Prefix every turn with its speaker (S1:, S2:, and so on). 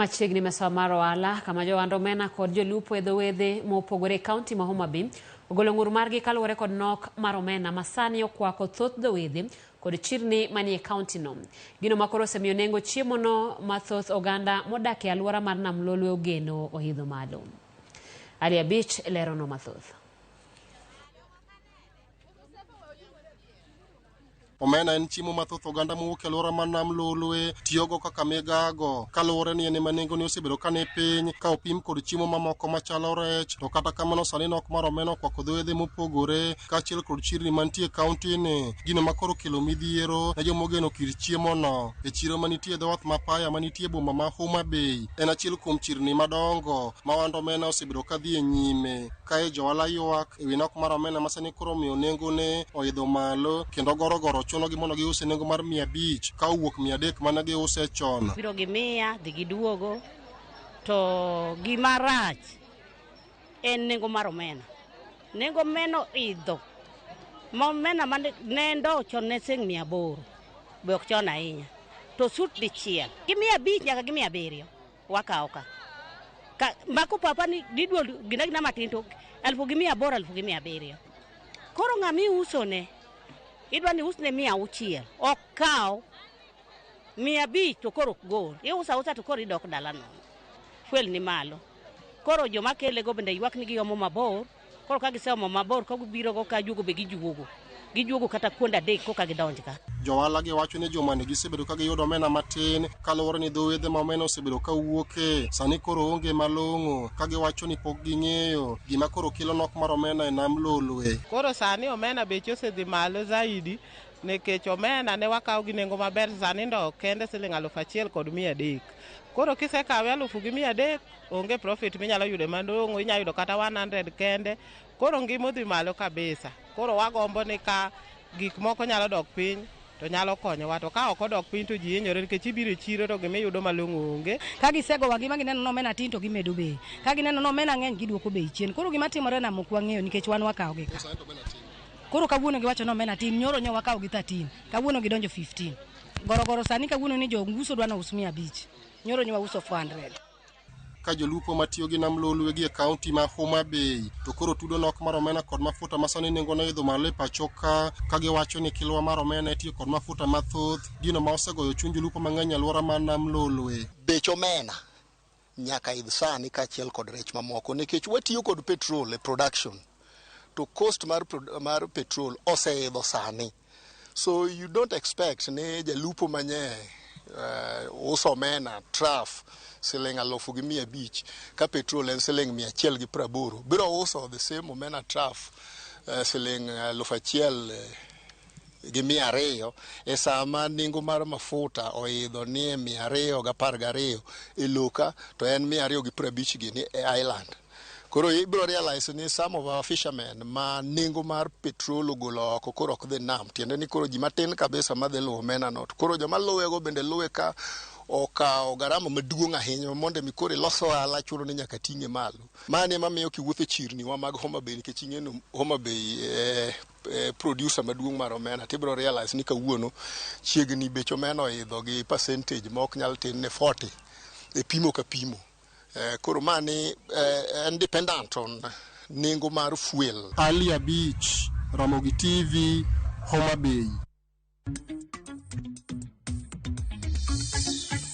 S1: Machiegni mesawa mar ohala kama johand omena kod jolupo e dho wedhe mopogore e kaunti ma Homa Bay ogolo ng'ur margi kaluwore kod nok mar omena ma sani okwako thoth dho wedhe kod chirni manie kaunti no. Gino ma koro osemiyo nengo chiemo no ma thoth oganda modak e alwora mar Nam Lolwe ogeno oidho malo. Ali Abich lerono mathoth.
S2: Omena en chiemo ma thoth oganda mowuok e alwora mar Nam Lolwe tiyogo kaka migago kaluwore ni en ema nengone osebedo ka ni piny ka opim kod chiemo mamoko machalo rech. To kata kamano sani nok mar omena okwako dho yedhe mopogore kaachiel kod chirni mantie e kaunti ni, gino ma koro okelo midhiero ne joma ogeno kit chiemo no. E chiro manitie e dho wath ma Paya manitie e boma ma Homa Bay en achiel kuom chirni madongo ma ohand omena osebedo ka dhi e nyime. Kae johala ywak e wi nok mar omena ma sani koro omiyo nengone oidho malo kendo gorogoro chunogi mondo giuse nengo mar 500 ka owuok 300 mane giuse chon.
S3: Biro gi 100 dhi giduogo to gima rach en nengo mar omena. Nengo omena oidho ma omena mane ne ndowo chon ne siling 800 be ok chon ahinya to sut dichiel gi 500 nyaka gi 700 wakawo ka. Ka mako papa ni diduol gina gina matin to 1800 1700. Koro ng'ama iuso ne idwa ni usne 600 ok kaw 500 to koro ok gol iuso ausa to koro idok dala nono. Fuel ni malo. Koro joma kele go bende ywak ni giomo mabor. Koro ka giseomo mabor ka gibiro go ka juogo be gijuogo. Gijuogo kata kuonde adek koka gidonj ka.
S2: Johala gi wacho ni jumani gisebedo ka giyudo omena matin kaluwore ni dho wedhe ma omena osebedo ka wuoke sani koro onge malong'o ka giwacho ni pok ging'eyo gima koro kelo nok mar omena e Nam Lolwe.
S4: Koro sani omena beche osedhi malo zaidi nikech omena ne wakawo gi nengo maber sani ndo kende siling 1300. Koro kisekawe 1300 onge profit minyalo yudo malong'o, inyalo yudo kata 100 kende. Koro ngima odhi malo kabisa. Koro wagombo ni ka gik moko nyalo dok piny to nyalo konyowa, to ka ok odok piny to ji hinyore nikech ibiro e chiro to gima iyudo malong'o onge.
S5: Ka gisegowa gi ma gineno ni omena tin to gimedo bei, ka gineno ni omena ng'eny giduoko bei chien. Koro gima timore nam ok wang'eyo nikech wan wakawo gi ka. Koro kawuono giwacho ni omena tin, nyoro nyo wakawo gi 13, kawuono gidonjo 15. Gorogoro sani kawuono ni jouso dwa ni ous 500, nyoro nyo wauso 400.
S2: Ka jolupo matiyo gi Nam Lolwe gi e kaunti ma Homa Bay to koro tudo nok mar omena kod mafuta ma sani nengone oidho malo e pacho ka, ka giwacho ni kilwa mar omena itiyo kod mafuta mathoth, gino ma osegoyo chuny jolupo mang'eny e alwora mar Nam Lolwe.
S6: Bech omena nyaka idh sani kaachiel kod rech mamoko nikech watiyo kod petrol e production to cost mar petrol oseidho sani. So you don't expect ni jalupo manye uso omena trough siling 1500 ka petrol en siling 180 biro uso the same omena trough siling 1200 e sama nengo mar mafuta oidho ni e 212 e loka to en 250 gini e island. Koro ibiro realize ni some of our fishermen ma nengo mar petrol ogolo oko koro ok dhi nam, tiende ni koro ji matin kabisa madhi luwo omena no. To koro joma luwe go bende luwe ka okawo garama maduong' ahinya mondo mi koro ilos ohala chuno ni nyaka ting'e malo. Mani ema miyo kiwuotho e chirni wa mag Homa Bay nikech ing'e ni Homa Bay producer maduong' mar omena, tibiro realize ni kawuono chiegni bech omena oidho gi percentage ma ok nyal tin ne 40 e pimo ka pimo. Koro mani en dependent on nengo mar fuel.
S2: Ali Abich, Ramogi TV, Homa Bay.